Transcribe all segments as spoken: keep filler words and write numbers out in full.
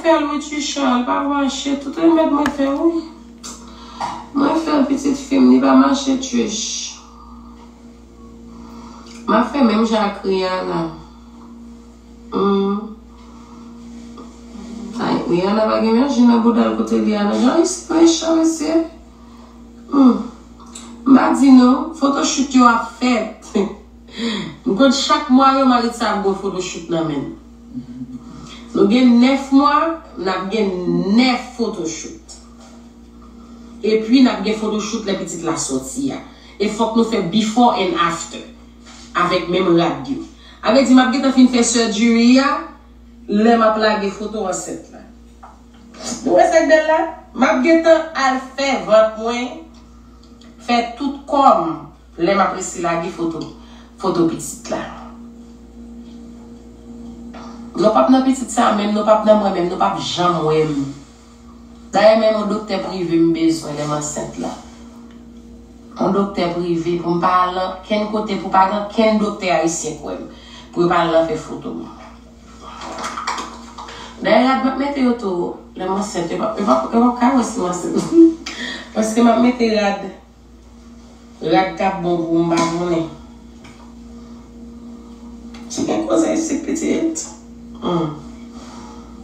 Fè l wi, Trisha, l pa mache. Tout remèd mwen fè wi. Mwen fè l, pitit fi m, li pa mache, Trish. M ap fè menm jan ak Rihanna. Hmm. Ay, Rihanna pa gen mèsi nan bouda l kote li a, non. Jan isit mechan, mesye. Hmm. M pa di non, photoshoot yo ap fèt. M konn chak mwa yo, marit sa ap gon photoshoot nan men l. Nou gen nèf mwa, n ap gen nèf photoshoot. Epi n ap gen photoshoot lè pitit la sòti a. E fòk nou fè before and after. Avèk menm rad yo. A vle di, m ap gentan fin fè surgery a, lè m ap lage foto ansent la. Nou wè sa k bèl la? M ap gentan al fè vant mwen, fè tout kò m, lè m ap resi lage foto, foto pitit la. Nou p ap nan pitit sa menm, nou p ap nan mwen menm, nou p ap janm wè m. Dayè, menm yon doktè prive m bezwen lè m ansent la. Yon doktè prive pou m pa al ankenn kote, pou pa gen ankenn doktè ayisyen k wè m. Pou yo pa al nan fè foto m. Dayè, rad m ap mete yo tou, lè m ansent, yo p ap, yo p ap, yo p ap ka wè si m ansent. Paske m ap mete rad, rad k ap bon pou m, m pa konnen. Ti gen koze isit, pitit. Hmm.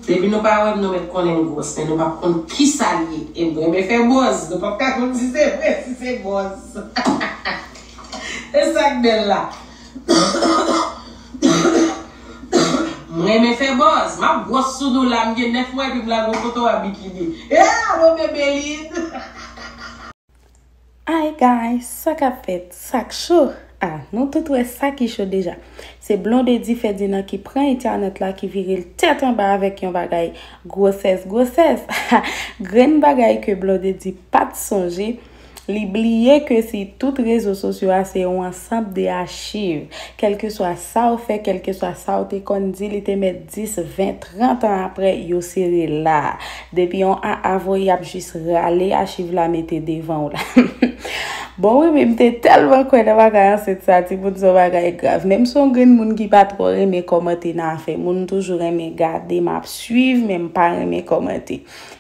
Depi nou pa wè m, nou mèt konnen m gwòs, men nou p ap konn kisa l ye. E m renmen fè buzz, nou p ap ka konn si se vre, si se buzz. E sa k bèl la. M renmen fè buzz. M ap gwòs sou nou la, m gen nèf mwa epi m lage yon foto a bikini. E, alo, bebe lin. Hi guys, sa k ap fèt? Sa k cho? Ah, nou tout wè sa ki cho deja. Se Blondedy Ferdinand ki pran entènèt la, ki vire l tèt anba avèk yon bagay gwosès, gwosès. Grenn bagay ke Blondedy pa t sonje, li bliye ke si tout rezo sosyo a se yon ansanm de achiv. Kèlkeswa sa w fè, kèlkeswa sa w te konn di, li te mèt dis, ven, trant an apre, yo sere la. Depi yon a avo, y ap jis rale achiv la mete devan w la. Bon, wi, men m te tèlman kwè nan bagay ansent sa, timoun, se yon bagay grav. Menm si yon grenn moun ki pa twò renmen kòmante nan afè moun, m toujou renmen gade, m ap swiv, men m pa renmen kòmante.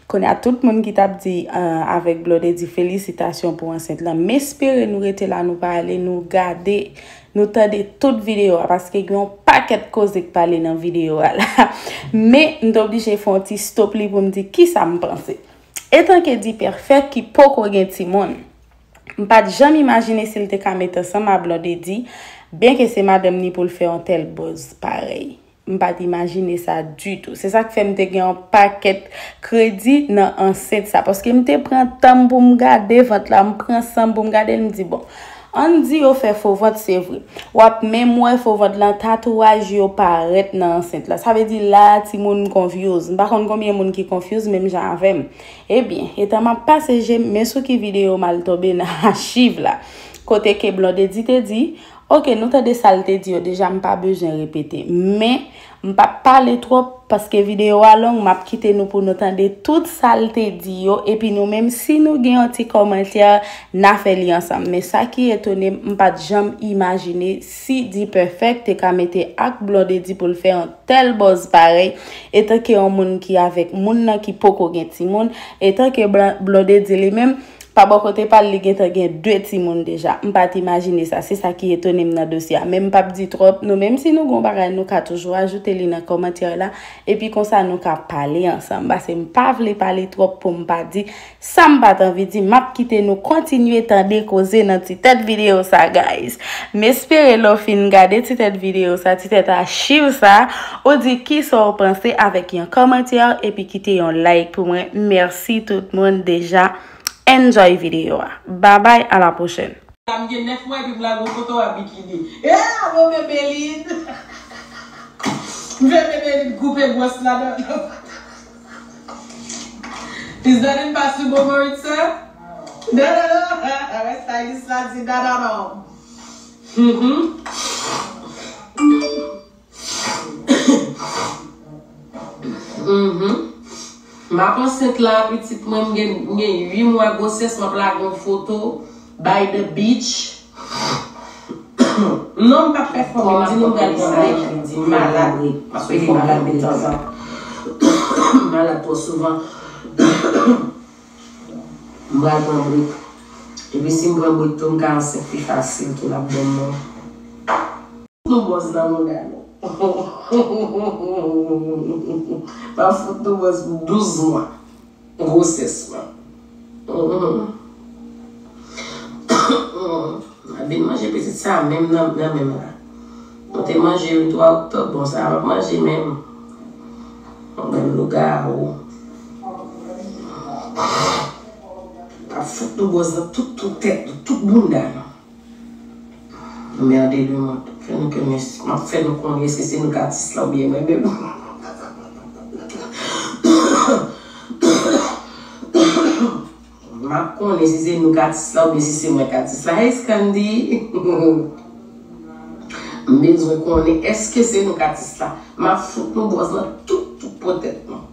Kounye a, tout moun ki t ap di, ah, avèk Blondedy, felisitasyon pou ansent lan. M espere nou rete la, nou pa ale, nou gade, nou tande tout videyo a, paske gen yon pakèt koze k pale nan videyo a la. Men, m te oblije fè yon ti stop li pou m di kisa m panse. Etanke Dipèfèk ki poko gen timoun, m pa t janm imajine si l te ka met ansanm a Blondedy, byenke se madanm ni pou l fè yon tèl buzz parèy. M pa t imajine sa ditou. Se sa k fè m te gen yon pakèt kredi nan ansent sa. Paske m te pran tan m pou m gade vant la, m pran san m pou m gade l, m di, bon, ann di yo fè fo vant, se vre. W ap menm wè fo vant lan, tatouaj yo parèt nan ansent la. Sa vle di la a, timoun confuse. M pa konn konbyen moun ki confuse menm jan avè m. Ebyen, etan m ap pase je m, men sou ki videyo m al tonbe nan achiv la. Kote ke Blondedy te di, oke, nou tande sa l te di yo deja, m pa bezwen repete. Men, m p ap pale twòp, paske videyo a long, m ap kite nou pou nou tande tout sa l te di yo, epi nou menm, si nou gen yon ti kòmantè, n a fè li ansanm. Men sa ki etone m, m pa t janm imajine si Dipèfèk te ka mete ak Blondedy pou l fè yon tèl buzz parèy, etanke yon moun ki avèk moun nan ki poko gen timoun, etanke Blan-, Blondedy li menm, pa bò kote pa l, li gentan gen de timoun deja. M pa t imajine sa. Se sa ki etone m nan dosye a. Men m p ap di twòp. Nou menm, si nou gen yon bagay, nou ka toujou ajoute li nan kòmantè la. Epi konsa, nou ka pale ansanm. Paske m pa vle pale twòp pou m pa di sa m pa t anvi di. M ap kite nou kontinye tande koze nan ti tèt videyo sa, guys. M espere lè w fin gade ti tèt videyo sa, ti tèt achiv sa, ou di kisa w panse avèk yon kòmantè, epi kite yon like pou mwen. Mèsi tout moun deja. Enjoy videyo a. Babay, a la pwochèn. M gen nèf mwa epi m lage yon foto a bikini. E, alo, bebe lin. M fè bebe lin koupe gwòs la nan. Is that impossible, Maritza? Non, non, non. Wè stylist la di non, non, non. Mhm. Mhm. M ap ansent la, pitit mwen, m gen, m gen uit mwa gwosès, m ap lage yon foto by the beach. Non, m p ap fè fò, men m di nou m pral pran plezi, m malad, m ap pede malad de tanzantan. Malad twò souvan. M pral pran brek. Epi si m pran brek tou, m ka ansent pi fasil tou, l ap bon non. Nou bòz nan mouda nou. M ap fout nou bòz pou douz mwa gwosès mwen. Mhm. M ap vin manje pitit sa menm nan, nan menm la. Nou te manje yo twa oktòb, bon, sa a m ap manje menm. Menm lougawou. M ap fout nou bòz nan tout, tout tèt nou, tout bounda nou. Merde le monde. Fè nou konnen, m ap fè nou konnen si se nou k atis la oubyen mwen menm. M ap konnen si se nou k atis la oubyen si se mwen k atis la. Hey, Scandy! M bezwen konnen èske se nou k atis la. M ap fout nou bòz nan tout, tout po tèt nou.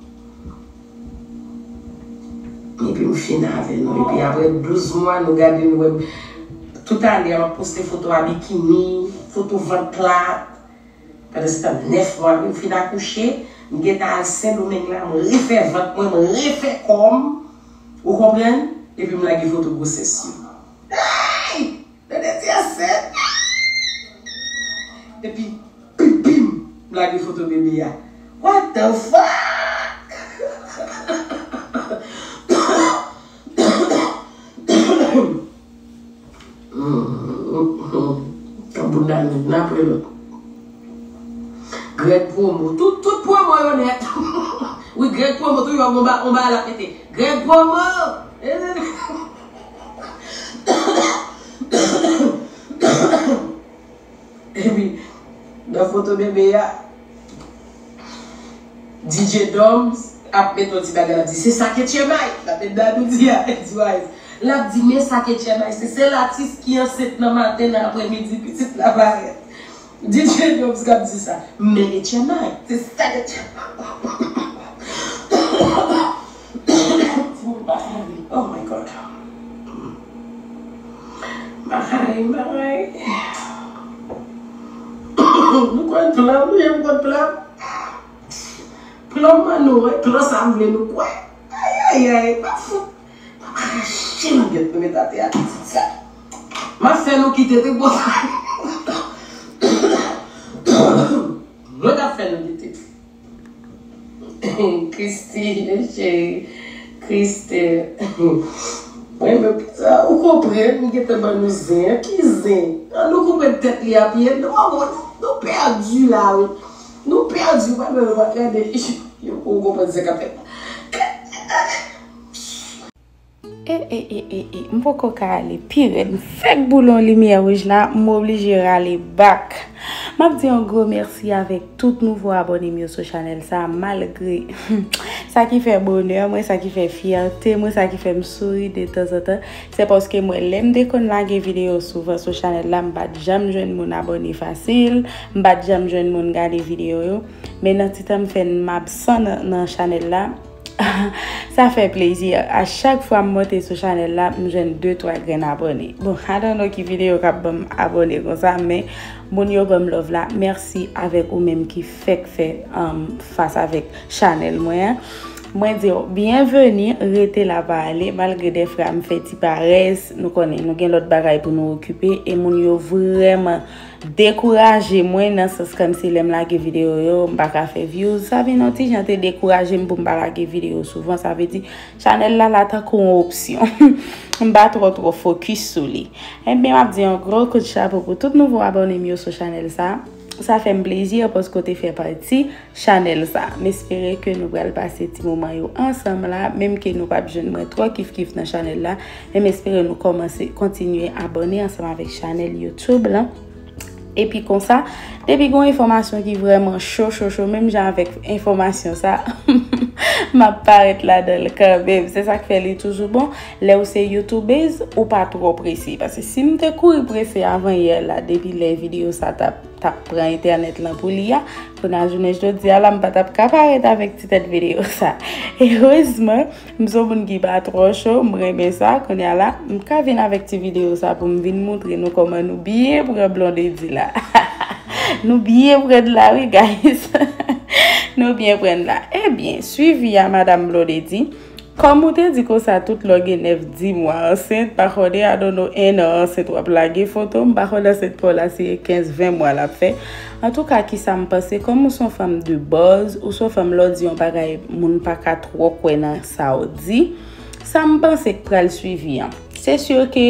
Epi m fin avè nou. Epi apre douz mwa, nou gade nou wè m. Tout ane a, m ap poste foto a bikini, foto vant plat. Pandan se tan, nèf mwa, wi, m fin akouche, m gentan al Sendomeng la, m refè vant mwen, m refè kò m. Ou konprann? Epi m lage foto gwosès yo. Ay! Tande ti ansent. Epi, pim, pim, m lage foto bebe a. What the fuck? Tanbou nan youn apre lòt. Greg Promo. Tout, tout promo yo nèt. Wi, Greg Promo, toujou ap gon ba, on ba l ap mete. Greg Promo! Epi, nan foto bebe a, D J Doms ap mete yon ti bagay, l ap di, "Se sa ke Tchèmay." L ap mete Dadou di a, Eddy Wise. L ap di, "Men sa ke Tchèmay, se sèl atis ki ansent nan maten, nan aprèmidi, pitit la parèt." D J Doms k ap di sa. "Men e Tchèmay, se sa ke Tchèmay." Ti moun pa sanble. Oh my God. Bagay, bagay. Nou konn plan, nou menm konn plan. Plan man nou, wi, plan sa m vle nou kwè. Ayayay, m ap fout. M ap rache langèt nou met atè a pitit sa. M ap fè nou kite te bon. Mwen k ap fè nou kite. Christy, cheri. Christy. Mwen menm sa, ou konprann, m gentan ban nou zen an. Ki zen? An nou koupe tèt li a pye. Nou, nou, nou pèdi la, wi. Nou pèdi, ou pa wè, ou pa gade. Yo, ou konprann sa k ap fèt. E, e, e, e, e, m poko ka ale pi rèd. M fèk boule yon limyè wouj la, m oblije rale back. M ap di yon gwo mèsi avèk tout nouvo abòne m yo sou chanèl sa, malgre sa ki fè bonè mwen, sa ki fè fyète mwen, sa ki fè m souri detanzantan, se paske mwen, lè m te konn lage videyo souvan sou chanèl la, m pa t janm jwenn moun abòne fasil, m pa t janm jwenn moun gade videyo yo. Men nan ti tan m fè m absan nan, nan chanèl la, sa fè plezi. A chak fwa m monte sou chanèl la, m jwenn de twa grenn abòne. Bon, I don't know ki videyo k ap ban m abòne konsa, men moun yo ban m love la. Mèsi avèk ou menm ki fèk fè, um, fas avèk chanèl mwen an. Mwen di w, byenveni, rete la pa ale, malgre dèfwa m fè ti parès, nou konnen, nou gen lòt bagay pou nou okipe, e moun yo vrèman dekouraje mwen nan sans kòmsi lè m lage videyo yo, m pa ka fè views. Sa vin yon ti jan te dekouraje m pou m pa lage videyo souvan. Sa vle di, chanèl la la tankou yon opsyon. M pa twò twò fokis sou li. Ebyen, m ap di yon gwo kout chapo pou tout nouvo abòne m yo sou chanèl sa. Sa fè m plezi paske w te fè pati chanèl sa. M espere ke nou pral pase ti moman yo ansanm la, menm ke nou p ap jwenn mwen twò kif kif nan chanèl la, men m espere nou kòmanse kontinye abòne ansanm avèk chanèl YouTube lan. Epi konsa, depi gon enfòmasyon ki vrèman cho, cho, cho, menm jan avèk enfòmasyon sa, m ap parèt ladan l kanmenm. Se sa k fè li toujou bon, lè w se youtubèz, ou pa twò prese. Paske si m te kouri prese avan yè la, depi lè videyo sa t ap, t ap pran entènèt lan pou li a, kounye a jounen jodi a la, m pa t ap ka parèt avèk ti tèt videyo sa. Erezman, m se yon moun ki pa twò cho, m renmen sa. Kounye a la, m ka vin avèk ti videyo sa pou m vin moutre nou kòman nou byen pran Blondedy la. Nou byen pran l la, wi, guys. Nou byen pran la. Ebyen, swivi a Madanm Blondedy. Kòm ou te di konsa tout lè w gen nèf, dis mwa ansent, pa konnen, I don't know, en an ansent w ap lage foto, m pa konn ansent pa w la se kenz, ven mwa l ap fè. Antouka, kisa m panse, kòm ou se yon fanm de buzz, ou se yon fanm lè w di yon bagay, moun pa ka twò kwè nan sa w di. Sa m panse k pral swivi an. Se si ke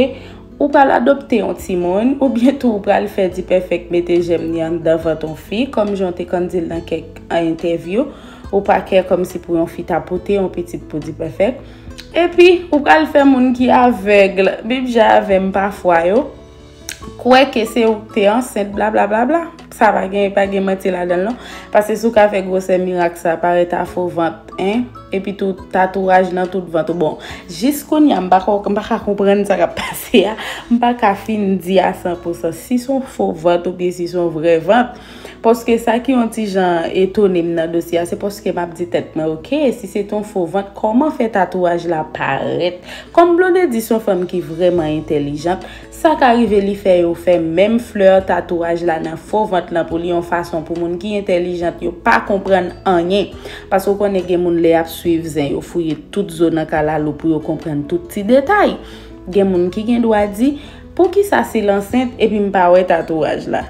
ou pral adopte yon timoun, oubyen tou ou pral fè Dipèfèk mete jèm li anndan vant yon fi, kòm jan w te konn di l nan kèk, an, entèvyou, ou pa kè kòmsi pou yon fi ta pote yon pitit pou Dipèfèk. Epi, ou pral fè moun ki avèg, menm jan avè m pafwa yo, kwè ke se ou k te ansent, bla, bla, bla, bla. Sa pa gen, pa gen manti ladan l non. Paske si w ka fè gwosè mirak sa, parèt a fo vant, en. Epi tou, tatouaj nan tout vant ou. Bon, jis kounye a, m pa ka, m pa ka konprann sa k ap pase a. M pa ka fin di a san pou san si se yon fo vant oubyen si se yon vrè vant. Paske sa ki yon ti jan etone m nan dosye a, se paske m ap di tèt mwen, oke, si se te yon fo vant, kòman fè tatouaj la parèt? Kòm Blondedy se yon fanm ki vrèman entèlijant, sa ka rive li fè yo fè menm flè tatouaj la nan fo vant lan pou li yon fason pou moun ki entèlijant yo pa konprann anyen. Paske w konnen gen moun lè y ap swiv zen, yo fouye tout zo nan kalalou pou yo konprann tout ti detay. Gen moun ki gen dwa di, poukisa si l ansent epi m pa wè tatouaj la?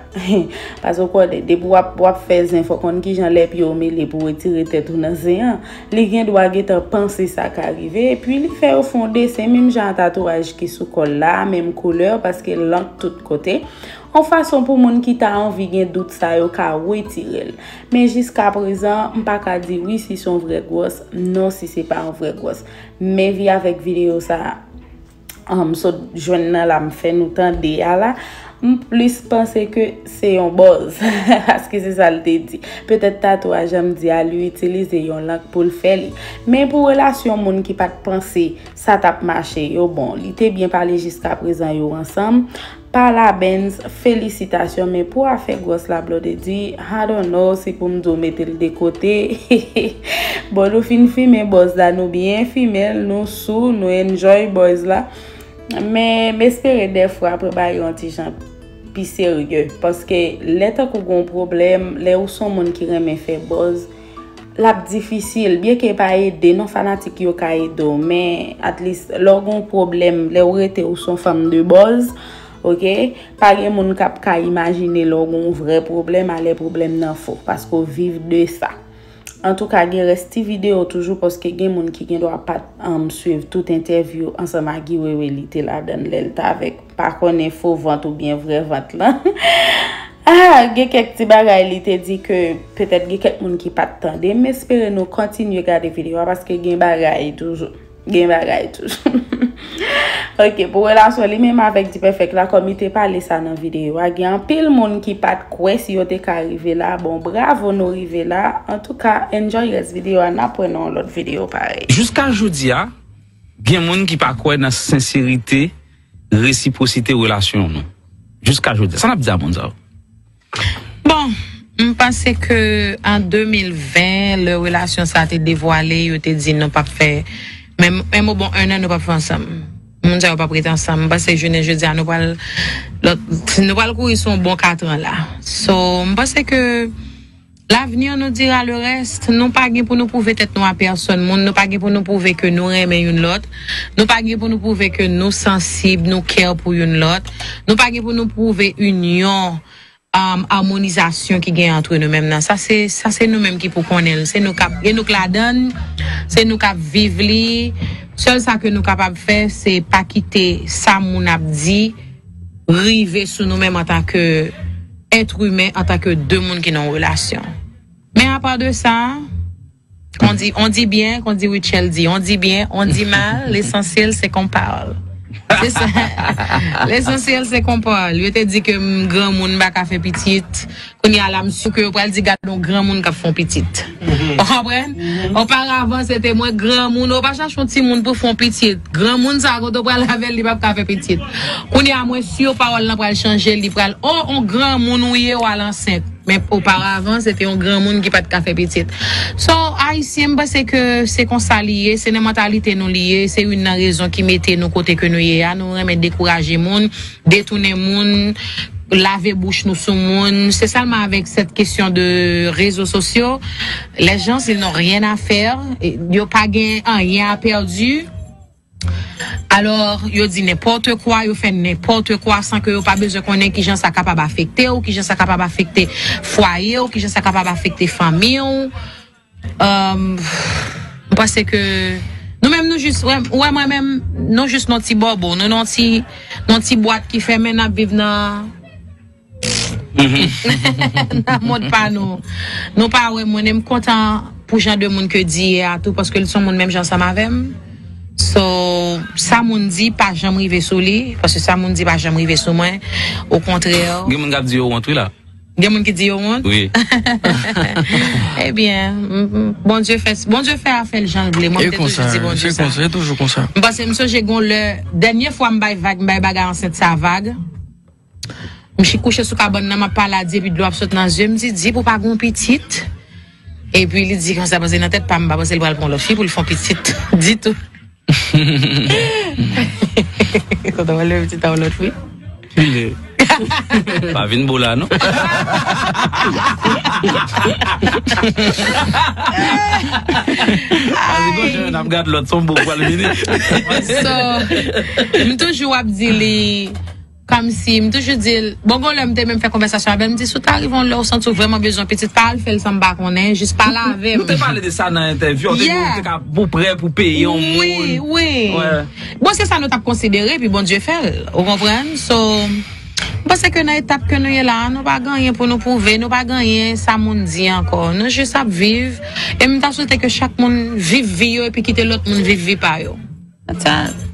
Paske w konnen, depi w ap, w ap fè zen, fò w konn kijan lè pye w mele pou w retire tèt ou nan zen an. Li gen dwa gentan panse sa ka rive, epi li fè yo fè yon desen, menm jan a tatouaj ki sou kò l la, menm koulè, paske lank tout kote. Yon fason pou moun ki ta anvi gen dout sa yo ka retire l. Men jiska prezan, m pa ka di wi si se yon vrè gwòs, non si se pa yon vrè gwòs. Men vi avèk videyo sa a, um, sot jwenn nan la, m fè nou tande a la, m plis panse ke se yon buzz. Paske se sa l te di. Petèt tatouaj an m di a, li itilize yon lank pou l fè li. Men pou relasyon moun ki pa t panse sa t ap mache yo, bon, li te byen pale jiska prezan yo ansanm. Pala Benz, felisitasyon, men pou afè gwòs la, Blondedy, I don't know si pou m di w mete l de kote. Bon, nou fin fimen buzz la, nou byen fimen l, nou sou, nou enjoy buzz la. Men m espere dèfwa apre bagay yo yon ti jan pi serye. Paske lè tankou gen yon pwoblèm, lè ou se yon moun ki renmen fè buzz, l ap difisil. Byenke pa ede, non, fanatik yo ka ede w, men at least lè w gen yon pwoblèm, lè w rete ou se yon fanm de buzz, oke, pa gen moun k ap ka imajine lè w gen yon vrè pwoblèm, alè pwoblèm nan fo, paske w viv de sa. Antouka, gen rès ti videyo toujou, paske gen moun ki gen dwa pa t, um, swiv tout entèvyou ansanm ak Guy Wewe li te ladan l lè l t avèk, pa konnen fo vant oubyen vrè vant lan. Ah, gen kèk ti bagay li te di ke petèt gen kèk moun ki pa t tande. M espere nou kontinye gade videyo a paske gen bagay toujou. Gen bagay toujou. Ok, pou relasyon li menm avèk Dipèfèk la, kòm li te pale sa nan videyo a, gen anpil moun ki pa t kwè si yo te ka rive la. Bon, bravo nou rive la. Antouka, enjoy rès videyo a, n ap wè nan yon lòt videyo parèy. Jiska jodi a, gen moun ki pa kwè nan senserite, resipwosite relasyon nou. Jiska jodi a. Sa n ap di a moun sa yo? Bon, m panse ke an de mil ven, lè relasyon sa te devwale, yo te di nou p ap fè, men, men bon, en an nou p ap fè ansanm. Moun sa yo p ap rete ansanm. M panse jounen jodi a nou pral, lòt, nou pral kouri sou yon bon katran la. So, m panse ke l'avenir nous dira le reste. Nou pa gen pou nou pwouve tèt nou a pèsòn moun. Nou pa gen pou nou pwouve ke nou renmen youn lòt. Nou pa gen pou nou pwouve ke nou sansib, nou care pou youn lòt. Nou pa gen pou nou pwouve inyon, um, amonizasyon ki gen antre nou menm nan. Sa se, sa se nou menm ki pou konnen l. Se nou k ap, e nou k ladan l. Se nou k ap viv li. Sèl sa ke nou kapab fè, se pa kite sa moun ap di rive sou nou menm antanke èt imen, antanke de moun ki nan yon relasyon. Men apa de sa, on dit, on dit bien, kon di Rutshelle di, on dit bien, on dit mal, l'essentiel c'est qu'on parle. Se sa. L'essentiel c'est qu'on parle. Yo te di ke m granmoun, m pa ka fè pitit. Kounye a la, m si ke yo pral di, gad yon granmoun k ap fè yon pitit. Ou konprann? Oparavan, se te mwen granmoun, ou pa chache yon timoun pou fè yon pitit. Granmoun sa, kote w pral avè l, li p ap ka fè pitit. Kounye a, mwen si pawòl lan pral chanje, li pral, o, yon granmoun ou ye, w al ansent. Men oparavan, se te yon granmoun ki pa t ka fè pitit. So, Ayisyen, m panse ke se konsa li ye, se nan mantalite nou li ye, se youn nan rezon ki mete nou kote ke nou ye a. Nou renmen dekouraje moun, detounen moun, lave bouch nou sou moun. Se sèlman avèk cette question de réseaux sociaux, les gens, ils n'ont rien à faire. Yo pa gen anyen a pèdi. Alò, yo di nenpòt kwa, yo fè nenpòt kwa san ke yo pa bezwen konnen kijan sa kapab afekte w, kijan sa kapab afekte fwaye w, kijan sa kapab afekte fanmi w. Um, m panse ke nou menm nou jis, wè, wè mwen menm, nou jis nan ti bòbo, nou nan ti, nan ti bwat ki fèmen, n ap viv nan, nan mond pa nou. Nou pa wè mwen, e m kontan pou jan de moun ke di ye a tou, paske l se yon moun menm jan ansanm avè m. So, sa moun di pa janm rive sou li, paske sa moun di pa janm rive sou mwen. Okontrè. Gen moun k ap di yo wont, wi, la. Gen moun ki di yo wont? Wi. Ebyen, m- m- Bondye fè, Bondye fè afè l jan l vle. Mwen, m te toujou di Bondye sa. E konsa, se konsa, e toujou konsa. M panse, m sonje gon lè, dènye fwa m bay vag, m bay bagay ansent sa vag. M chi kouche sou kabann nan, m ap pale a Di, epi dlo ap sot nan zye m. Di, Di, pou pa gon pitit. Epi li di konsa, panse nan tèt pa m, m pa panse l pral pran lòt fi pou l fè yon pitit ditou. Kontan wè l pitit a yon lòt fi. Li. Pa vin bo la, non? Pase gon jan n ap gad lòt, son bo pral vini. So, m toujou ap di li, kòmsi, m toujou di l, bon, gon lè m te menm fè konvèsasyon avè l, m di, si w ta rive yon lè ou santi w vrèman bezwen pitit, pa al fè l san m pa konnen, jis pale avè m. Nou te pale de sa nan entèvyou, ou te di ou te ka, ou prè pou peye yon moun. Wi, wi. Wè. Bon, se sa nou t ap konsidere, epi Bondye fè l. Ou konprann? So, m panse ke nan etap ke nou ye la a, nou pa gen anyen pou nou pwouve, nou pa gen anyen sa moun di ankò. Nou jis ap viv, e m ta swete ke chak moun viv vi yo epi kite lòt moun viv vi pa yo. That's all.